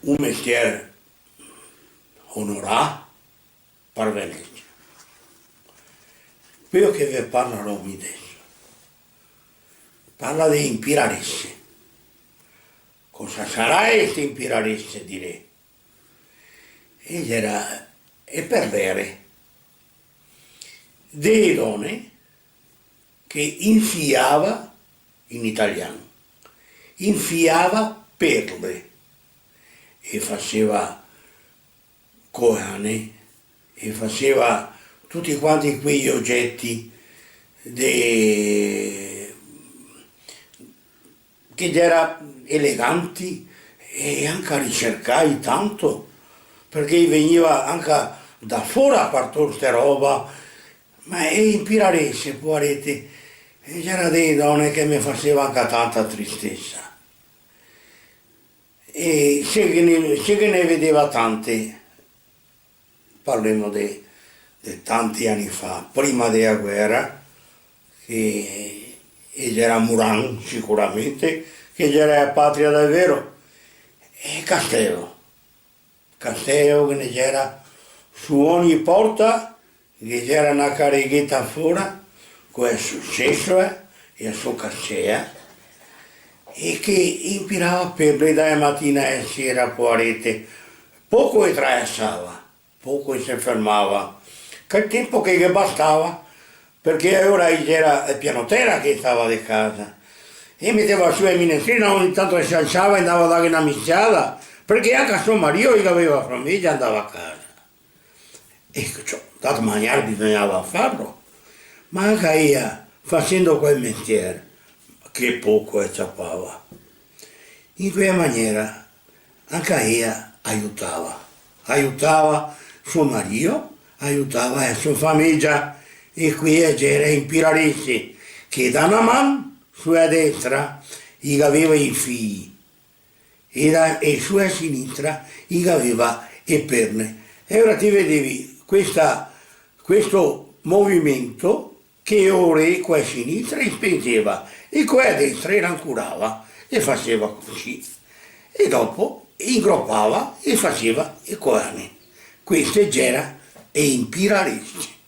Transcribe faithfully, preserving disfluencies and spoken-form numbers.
un mestier onorà par Venesia. Queo che ve parlarò mi deso parla de inpirarese. Cosa sarà ste inpirarese, dirè? E gera e perlere de done che infiava, in italian, infiava perle e faseva coane e faseva tuti quanti quei ogeti de, che gera eleganti e anca ricercai tanto, parché i vegniva anca da fora par tor ste roba, ma e inpirarese, poarete, e gera dee done che me faseva anca tanta tristesa. E se ghe ne, se ghe ne vedeva tante, parlemo de, de tanti ani fa, prima dea guera, che, e gera Muran, sicuramente, che gera a patria del vero, e Casteo. Casteo che ne gera su ogni porta, che gera na caregheta fora, co el so seso, eh, e a so casea, e che inpirava perle da matina a sera, poarete, poco e traersava. Poco e se fermava, che el tenpo che ghe bastava, parché alora i gera el piano tera che stava de casa, e meteva su e minestrine, ogni tanto se alsava e ndava a darghe na misiada, parché anca so marìo, che gaveva fameja, ndava a casa. Eco, ciò, dato magnar bisognava farlo, ma anca ea, fasendo quel mestier, che poco e ciapava. In quea maniera, anca ea aiutava. Aiutava so marìo, aiutava a so fameja, e quea gera inpirarese, che da na man, su a destra, i gaveva i fii, e da, e su a sinistra, i gaveva e perle. E ora ti vedevi questa, questo movimento, che ora co a sinistra i spenseva e co a destra i rancurava, e faseva cusì. E dopo ingropava e faseva e coane. Queste gera e inpirarese.